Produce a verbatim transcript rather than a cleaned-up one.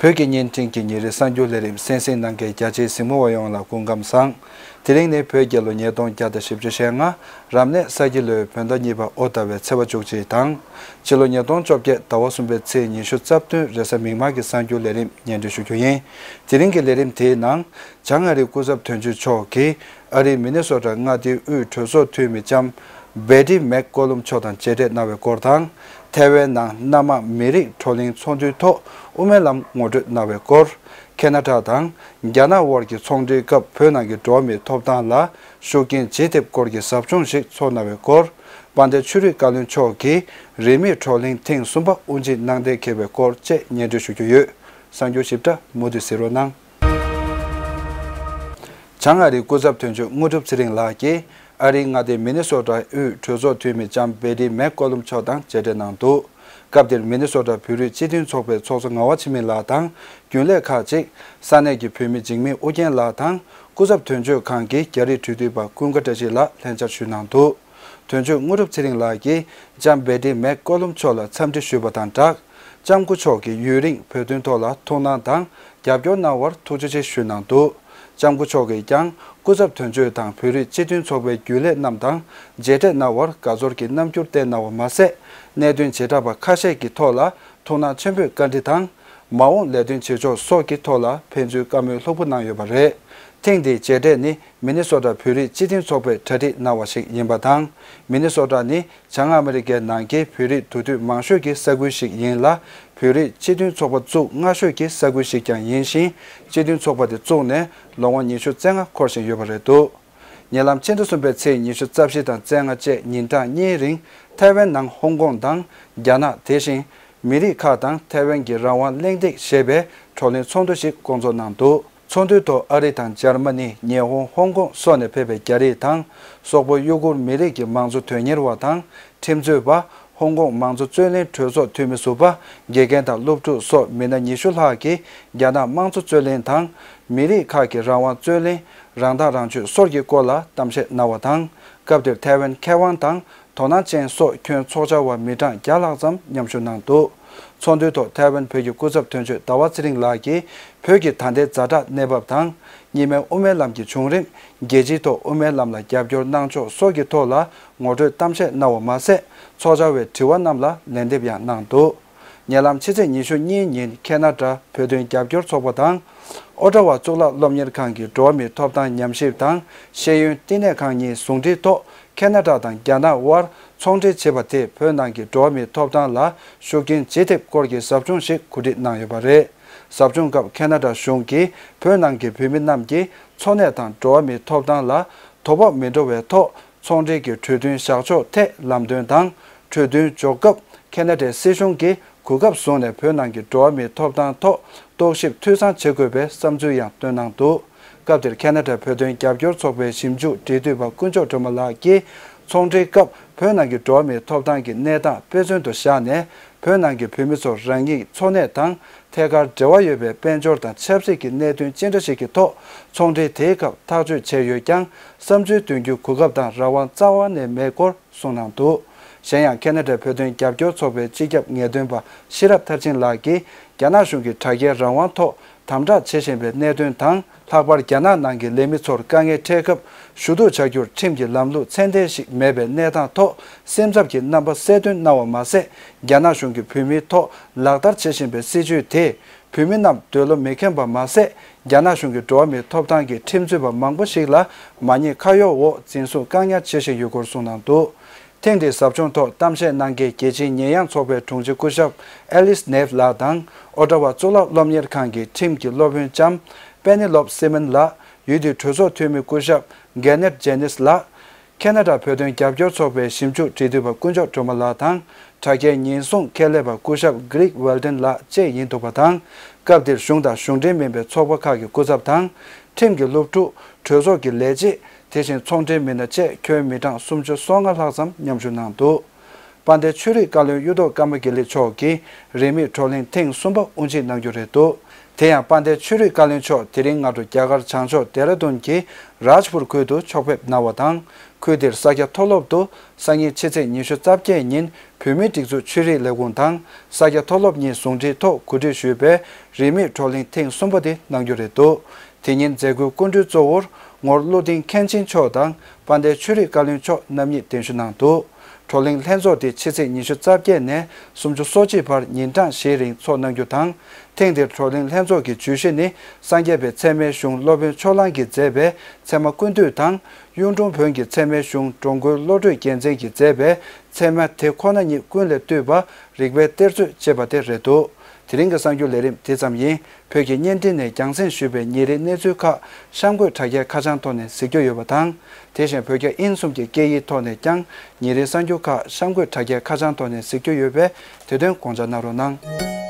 བོད་ཀྱི་བརྙན་འཕྲིན་གྱི་ཉིན་རེའི་གསར་འགྱུར་ལས་རིམ་གསན་གཟིགས་གནང་མཁན་རྒྱ་ཆེའི་གཟིགས་མོ་བ་ཡོངས་ལ་སྐུ་ཁམས་བཟང་། དེ་རིང་ནི་བོད་རྒྱལ་ལོ་ཉིས་སྟོང་བརྒྱ་དང་བཞི་བཅུ་ཞེ་ལྔ། རབ་གནས་ས་ཁྱི་ལོའི་བོད་ཟླ་གཉིས་པ་ཨོ་ཟླ་བའི་ཚེས་པ་བཅུ་གཅིག་དང་། ཕྱི་ལོ་ཉིས་སྟོང་བཅོ་བརྒྱད་ཟླ་བ་གསུམ་པའི་ཚེས་ཉི་ཤུ་རྩ་བདུན་རེས་གཟའ་མིག་དམར་གྱི་གསར་འགྱུར་ལས་རིམ་སྙན་སྒྲོན་ཞུ་རྒྱུ་ཡིན། དེ་རིང་གི་ལས་རིམ་དེའི་ནང་། བྱང་ཨ་རིའི་སྐུ་ཚབ་དོན་གཅོད་མཆོག་གིས་ཨ་རིའི་མི་ནི་སོ་ཊ་མངའ་སྡེའི་དབུས་གྲོས་ཚོགས་འཐུས་མི་ལྕམ་བེ་ཏི་མེག་ཀོ་ལུམ་མཆོག་དང་མཇལ་འཕྲད་གནང་བའི་སྐོར་དང་། ཐའེ་ཝན་ནང་གནམ་དམག་མི་རིགས་བགྲོ་གླེང་ཚོགས་འདུའི་ཐོག་དབུ་མའི་ལམ་ངོ་སྤྲོད་གནང་བའི་སྐོར། ཁེ་ན་ཌ་དང་རྒྱ་ནག་དབར་གྱི་ཚོང་འབྲེལ་སྐབས་བོད་ནང་གི་འགྲོ་བ་མིའི་ཐོབ་ཐང་ལ་ཤུགས་རྐྱེན་ཇི་ཐེབས་སྐོར་གྱི་ཟབ་སྦྱོང་ཞིག་ཚོགས་གནང་བའི་སྐོར། དཔལ་ལྡན་ཆོས་རིག་བཀའ་བློན་མཆོག་གིས་རིས་མེད་བགྲོ་གླེང་ཐེངས་གསུམ་པ་དབུ་འབྱེད་གནང་གཏན་འཁེལ་བའི་སྐོར་བཅས་སྙན་སྒྲོན་ཞུ་རྒྱུ་ཡོད། གསར་འགྱུར་ཞིབ་ཕྲ་མུ་མཐུད་གཟིགས་རོགས་གནང་། བྱང་ཨ་རིའི་སྐུ་ཚབ་དོན་གཅོད་དངོས་གྲུབ་ཚེ་རིང་ལགས་ཀྱིས་ཨ་རིའི་མངའ་སྡེ་མི་ནི་སོ་ཊའི་དབུས་གྲོས་ཚོགས་འཐུས་མི་ལྕམ་བེ་ཏི་མེག་ཀོ་ལུམ་མཆོག་དང་མཇལ་འཕྲད་གནང་འདུག་སྐབས་དེར་མི་ནི་སོ་ཊ་བོད་རིགས་སྤྱི་མཐུན་ཚོགས་པའི་ཚོགས་གཙོ་ངག་དབང་འཆི་མེད་ལགས་དང་རྒྱུན་ལས་ཁག་ཅིག་ས་གནས་ཀྱི་བོད་མི་འཇིགས་མེད་ཨུ་རྒྱན་ལགས་དང་སྐུ་ཚབ་དོན་གཅོད་ཁང་གི་རྒྱ་རིགས་གྲོས་བསྡུར་པ་ཀུན་དགའ་བཀྲ་ཤིས་ལགས་ལྷན་བཅར་ཞུས་གནང་འདུག་དོན་གཅོད་དངོས་གྲུབ་ཚེ་རིང་ལགས་ཀྱིས་ལྕམ་བེ་ཏི་མེག་ཀོ་ལུམ་མཆོག་ལ་འཚམས་འདྲི་ཞུས་པ་དང་སྦྲགས། ལྕམ་སྐུ་མཆོག་གིས་ཡུན་རིང་བོད་དོན་ཐོག་ལ་ཐུགས་སྣང་དང་རྒྱབ་སྐྱོར་གནང་བར་ཐུགས་རྗེ་ཆེ་ཞུས་གནང་འདུག་ལྕམ་སྐུ་མཆོག་གིས་ཀྱང་སྐུ་ཚབ་དོན་གཅོད་དང་བོད་རིགས་སྤྱི་མཐུན་ཚོགས་པའི་རྒྱུན་ལས་རྣམས་དང་མཇལ་འཕྲད་གནང་བར་དགའ་ཚོར་གྱི་རྣམ་འགྱུར་བསྟན་གནང་བ་མ་ཟད། གནད་དོན་བྱེ་བྲག་པ་ཁ་ཤས་ཀྱི་ཐོག་ལ་ཐུགས་སྣང་ཆེན་པོས་བཀའ་འདྲི་དང་། མ་འོངས་ལས་དོན་བྱེད་ཕྱོགས་སོགས་ཀྱི་ཐོག་ལ་ཕན་ཚུན་བཀའ་མོལ་ལྷུག་པོ་གནང་ཡོད་པ་རེད། ཐེངས་འདིའི་མཇལ་འཕྲད་ནི། མི་ནི་སོ་ཊ་བོད་རིགས་སྤྱི་མཐུན་ཚོགས་པས་གྲ་སྒྲིག་གནང་བ་ཞིག་ཡིན་པ་དང་། མི་ནི་སོ་ཊ་ནི་བྱང་ཨ་མི་རི་ཀའི་ནང་གི་བོད་རིགས་འདུས་སྡོད་མང་ཤོས་ཀྱི་ས་ཁུལ་ཞིག་ཡིན་ལ། བོད་རིགས་སྤྱི་མཐུན་ཚོགས་པ་བཙུགས་སྔ་ཤོས་ཀྱི་ས་ཁུལ་ཞིག་ཀྱང་ཡིན་ཞིང་། སྤྱི་མཐུན་ཚོགས་པ་དེ་བཙུགས་ནས་ལོ་ངོ་ཉི་ཤུ་རྩ་ལྔ་འཁོར་བཞིན་ཡོད་པ་རེད་འདུག་ཉེ་ལམ་ཕྱི་ཟླ་གསུམ་པའི་ཚེས་ཉི་ཤུ་རྩ་བཞི་དང་རྩ་ལྔ་བཅས་ཉིན་གྲངས་གཉིས་རིང་ཐའེ་ཝན་ནང་ཧོང་ཀོང་དང་རྒྱ་ནག་དེ་བཞིན་མི་རིགས་ཁག་དང་ཐའེ་ཝན་གྱི་རང་དབང་གླེང་སྟེགས་ཞེས་པའི་བགྲོ་གླེང་ཚོགས་འདུ་ཞིག་བསྐོང་ཚོགས་གནང་འདུག་ཚོགས་འདུའི་ཐོག་ཨ་རི་དང་འཇར་མ་ནི། ཉི་ཧོང་། ཧོང་ཀོང་སོགས་ནས་ཕེབས་པའི་རྒྱ་རིགས་དང་། སོག་པོ་ཡུ་གུར་མི་རིགས་ཀྱི་མང་གཙོ་དོན་གཉེར་བ་དང་། ཁྲིམས་རྩོད་པ། ཧོང་ཀོང་མང་གཙོ་རྩོད་གླེང་གྲོས་ཚོགས་འཐུས་མི་ཟུར་པ། དགེ་རྒན་དང་སློབ་ཕྲུག་སོགས་མི་སྣ་ཉི་ཤུ་ལྷག་གིས་རྒྱ་ནག་དམངས་གཙོ་རྩོད་གླེང་དང་། མི་རིགས་ཁག་གི་རང་དབང་རྩོད་གླེང་། རང་ཐག་རང་གཅོད་སོགས་ཀྱི་སྐོར་ལ་གཏམ་བཤད་གནང་བ་དང་། སྐབས་དེར་ཐའེ་ཝན་མཁས་དབང་དང་། དོ་སྣང་ཅན་སོགས་ཁྱོན་ཚོགས་བཅར་བ་མི་གྲངས་བརྒྱ་ལྷག་ཙམ་མཉམ་ཞུགས་གནང་འདུག་ཚོགས་འདུའི་ཐོག་ཐའེ་ཝན་བོད་ཀྱི་སྐུ་ཚབ་དོན་གཅོད་ཟླ་བ་ཚེ་རིང་ལགས་ཀྱིས་བོད་ཀྱི་ད་ལྟའི་ཛ་དྲག་གནས་བབ་དང་། གཉིས་སྨན་དབུ་མའི་ལམ་གྱི་བྱུང་རིམ། རྒྱལ་སྤྱིའི་ཐོག་དབུ་མའི་ལམ་ལ་རྒྱབ་སྐྱོར་གནང་ཕྱོགས་སོགས་ཀྱི་ཐོག་ལ་ངོ་སྤྲོད་གཏམ་བཤད་གནང་བ་མ་ཟད། ཚོགས་བཅར་བའི་དྲི་བ་རྣམས་ལ་ལན་འདེབས་ཡང་གནང་འདུག་ཉེ་ལམ་ཕྱི་ཚེས་ཉི་ཤུ་གཉིས་ཉིན་ཁེ་ན་ཌ་བོད་དོན་རྒྱབ་སྐྱོར་ཚོགས་པ་དང་། ཨོ་ཊ་ཝ་གཙུག་ལག་སློབ་གཉེར་ཁང་གི་འགྲོ་བ་མིའི་ཐོབ་ཐང་ཉམས་ཞིབ་དང་ཤེས་ཡོན་བསྟི་གནས་ཁང་གཉིས་ཟུང་འབྲེལ་ཐོག་ཁེ་ན་ཌ་དང་རྒྱ་ནག་དབར་ཚོང་འབྲེལ་བྱེད་པ་དེས་བོད་ནང་གི་འགྲོ་བ་མིའི་ཐོབ་ཐང་ལ་ཤུགས་རྐྱེན་ཇི་ཐེབས་སྐོར་གྱི་ཟབ་སྦྱོང་ཞིག་གོ་སྒྲིག་གནང་ཡོད་པ་རེད། ཟབ་སྦྱོང་སྐབས་ཁེ་ན་ཌ་གཞུང་གིས་བོད་ནང་གི་བོད་མི་རྣམས་ཀྱི་འཚོ་གནས་དང་འགྲོ་བ་མིའི་ཐོབ་ཐང་ལ་དོ་ཕོག་མི་འགྲོ་བའི་ཐོག་ཚོང་འབྲེལ་གྱི་གྲོས་མཐུན་བཞག་ཕྱོགས་ཐད་ལམ་སྟོན་དང་། གྲོས་མཐུན་འཇོག་སྐབས་ཁེ་ན་ཌའི་སྲིད་གཞུང་གིས་གོ་སྐབས་བཟུང་ནས་བོད་ནང་གི་འགྲོ་བ་མིའི་ཐོབ་ཐང་ཐོག་རྟོག་ཞིབ་འཐུས་ཚང་བྱེད་དགོས་པའི་བསམ་ཚུལ་ཡང་བཏོན་གནང་འདུག་སྐབས་དེར་ཁེ་ན་ཌ་བོད་དོན་རྒྱབ་སྐྱོར་ཚོགས་པའི་ཞིབ་འཇུག་འབྲེལ་མཐུད་པ་དཀོན་མཆོག་སྒྲོལ་མ་ལགས་ཀྱིས། ཚོང་འབྲེལ་སྐབས་བོད་ནང་གི་འགྲོ་བ་མིའི་ཐོབ་ཐང་གི་གནས་སྟངས་དཔེ་མཚོན་དུ་བཞག་ནས། བོད་ནང་གི་བོད་མི་ཚོར་རང་ཉིད་འཚོ་གནས་དང་ཐད་ཀར་འབྲེལ་བ་ཡོད་པའི་དཔལ་འབྱོར་དང་ཆབ་སྲིད་ཀྱི་གནད་དོན་ཅི་འདྲ་ཞིག་གི་ཐོག་ཚོང་འབྲེལ་དེའི་སྐབས་ཐག་གཅོད་བྱས་ཡོད་ཀྱང་། བསམ་ཚུལ་འདོན་རྒྱུའི་གོ་སྐབས་དང་རང་དབང་རྩ་བ་ནས་མེད་སྐོར་གསུངས་གནང་འདུག་གཞན་ཡང་ཁེ་ན་ཌའི་བོད་དོན་རྒྱབ་སྐྱོར་ཚོགས་པའི་སྤྱི་ཁྱབ་ངེས་སྟོན་པ་ཤེས་རབ་མཐར་ཕྱིན་ལགས་ཀྱིས། རྒྱ་ནག་གཞུང་གིས་དྲ་རྒྱའི་རང་དབང་ཐོག་དམ་དྲག་བྱེད་བཞིན་པའི་གནད་དོན་དང་། ལྷག་པར་རྒྱ་ནག་ནང་གི་ལས་མི་ཚོར་དཀའ་ངལ་འཕྲད་སྐབས་ཞུ་གཏུག་བྱ་རྒྱུར་ཁྲིམས་ཀྱི་ལམ་ལུགས་ཚད་ལྡན་ཞིག་མེད་པའི་གནས་སྟངས་ཐོག་སེམས་འཚབ་ཀྱི་རྣམ་པ་གསལ་སྟོན་གནང་བ་མ་ཟད། རྒྱ་ནག་གཞུང་གིས་བོད་མིའི་ཐོག་ལག་བསྟར་བྱེད་བཞིན་པའི་སྲིད་བྱུས་དེས། བོད་མི་རྣམས་འདོད་བློ་མི་ཁེངས་པ་མ་ཟད། རྒྱ་ནག་གཞུང་གིས་འགྲོ་བ་མིའི་ཐོབ་ཐང་གི་ཁྲིམས་རྩོད་པ་མང་པོ་ཞིག་ལ་མ་ཉེས་ཁ་གཡོགས་འོག་འཛིན་བཟུང་བཀག་ཉར་བྱེད་བཞིན་ཡོད་སྐོར་གསུངས་གནང་འདུག་ཐེངས་འདིའི་ཟབ་སྦྱོང་ཐོག་གཏམ་བཤད་གནང་མཁན་རྒྱལ་སྤྱིའི་ཉེས་ཡངས་ཚོགས་པའི་དྲུང་ཆེ་སྐུ་ཞབས་ཨེ་ལིས་ནེབ་ལགས་དང་། ཨོ་ཊ་ཝ་གཙུག་ལག་སློབ་གཉེར་ཁང་གི་ཁྲིམས་ཀྱི་སློབ་དཔོན་ལྕམ་པེ་ནེ་ལོབ་སི་མན་ལགས། ཡུལ་དེའི་གྲོས་ཚོགས་འཐུས་མི་སྐུ་ཞབས་གེ་ནེད་ཇེ་ནིས་ལགས། ཁེ་ན་ཌ་བོད་དོན་རྒྱབ་སྐྱོར་ཚོགས་པའི་ཞིབ་འཇུག་འབྲེལ་མཐུད་པ་དཀོན་མཆོག་སྒྲོལ་མ་ལགས་དང་། དྲ་རྒྱའི་ཉེན་སྲུང་ཁྱད་ལས་པ་སྐུ་ཞབས་གྷི་རིག་ཝེལ་ཏན་ལགས་བཅས་ཡིན་འདུག་པ་དང་། སྐབས་དེར་གཞུང་དང་གཞུང་འབྲེལ་མིན་པའི་ཚོགས་པ་ཁག་གི་སྐུ་ཚབ་དང་། ཁྲིམས་ཀྱི་སློབ་ཕྲུག་གྲོས་ཚོགས་ཀྱི་ལས་བྱེད། དེ་བཞིན་ཚོང་འབྲེལ་མི་སྣ་བཅས་ཁྱོན་མི་གྲངས་སུམ་ཅུ་སོ་ལྔ་ལྷག་ཙམ་མཉམ་ཞུགས་གནང་འདུག་དཔལ་ལྡན་ཆོས་རིག་བཀའ་བློན་གཡུ་ཐོག་ཀརྨ་དགེ་ལེགས་མཆོག་གིས་རིས་མེད་བགྲོ་གླེང་ཐེངས་གསུམ་པ་དབུ་འབྱེད་གནང་རྒྱུ་རེད་འདུག་དེ་ཡང་དཔལ་ལྡན་ཆོས་རིག་བཀའ་བློན་མཆོག་དེ་རིང་སྔ་དྲོ་རྒྱ་གར་བྱང་ཕྱོགས་ལྡེ་ར་ལྡུན་གྱི་རཱཇ་པུར་ཁུལ་དུ་ཕྱོགས་ཕེབས་གནང་བ་དང་། ཁུལ་དེར་ས་སྐྱ་མཐོ་སློབ་ཏུ་སང་ཉིན་ཕྱི་ཚེས་ཉི་ཤུ་རྩ་བརྒྱད་ཉིན་བོད་མིའི་སྒྲིག་འཛུགས་ཆོས་རིག་ལས་ཁུངས་དང་ས་སྐྱ་མཐོ་སློབ་གཉིས་ཟུང་འབྲེལ་ཐོག་གོ་སྒྲིག་ཞུས་པའི་རིས་མེད་བགྲོ་གླེང་ཐེངས་གསུམ་པ་དེ་གནང་རྒྱུ་རེད་འདུག་དེ་ཉིན་མཛད་སྒོའི་སྐུ་མགྲོན་གཙོ་བོར་ངོར་བློ་ལྡན་མཁན་ཆེན་མཆོག་དང་དཔལ་ལྡན་ཆོས་རིག་བཀའ་བློན་མཆོག་རྣམ་གཉིས་གདན་ཞུ་གནང་འདུག་བགྲོ་གླེང་ལྷན་ཚོགས་དེ་ཕྱི་ཚེས་ཉི་ཤུ་རྩ་བརྒྱད་ནས་སུམ་ཅུ་སོ་གཅིག་བར་ཉིན་གྲངས་བཞིའི་རིང་ཚོགས་གནང་རྒྱུ་དང་། ཐེངས་འདིར་བགྲོ་གླེང་ལྷན་ཚོགས་ཀྱི་བརྗོད་གཞི་ནི་སངས་རྒྱས་པའི་ཚད་མའི་གཞུང་སློབ་དཔོན་ཕྱོགས་གླང་གིས་མཛད་པའི་ཚད་མ་ཀུན་བཏུས་དང་། གཡུང་དྲུང་བོན་གྱི་ཚད་མའི་གཞུང་འགྲོ་མགོན་བློ་གྲོས་རྒྱལ་མཚན་གྱིས་མཛད་པའི་ཚད་མ་དེ་ཁོ་ན་ཉིད་ཀུན་ལས་བཏུས་པ་རིགས་པའི་གཏེར་མཛོད་ཅེས་པ་དེ་རེད་འདུག་དེ་རིང་གི་གསར་འགྱུར་ལས་རིམ་དེ་ཙམ་ཡིན། བོད་ཀྱི་བརྙན་འཕྲིན་ནས་རྒྱང་སྲིང་ཞུས་པའི་ཉིན་རེའི་གནས་ཚུལ་ཁག་གཤམ་འཁོད་དྲ་རྒྱའི་ཁ་བྱང་ཐོག་ནས་གཟིགས་རྒྱུ་ཡོད་པ་དང་། དེ་བཞིན་བོད་རྒྱ་དབྱིན་གསུམ་གྱི་སྐད་ཡིག་ཐོག་ནས་ཀྱང་ཉིན་རེའི་གསར་འགྱུར་ཁག་གཤམ་འཁོད་དྲ་རྒྱའི་ཁ་བྱང་ཐོག་ནས་གཟིགས་རྒྱུ་ཡོད་པས་དེ་དོན་དགོངས་འཇགས་གནང་རོགས་གནང་།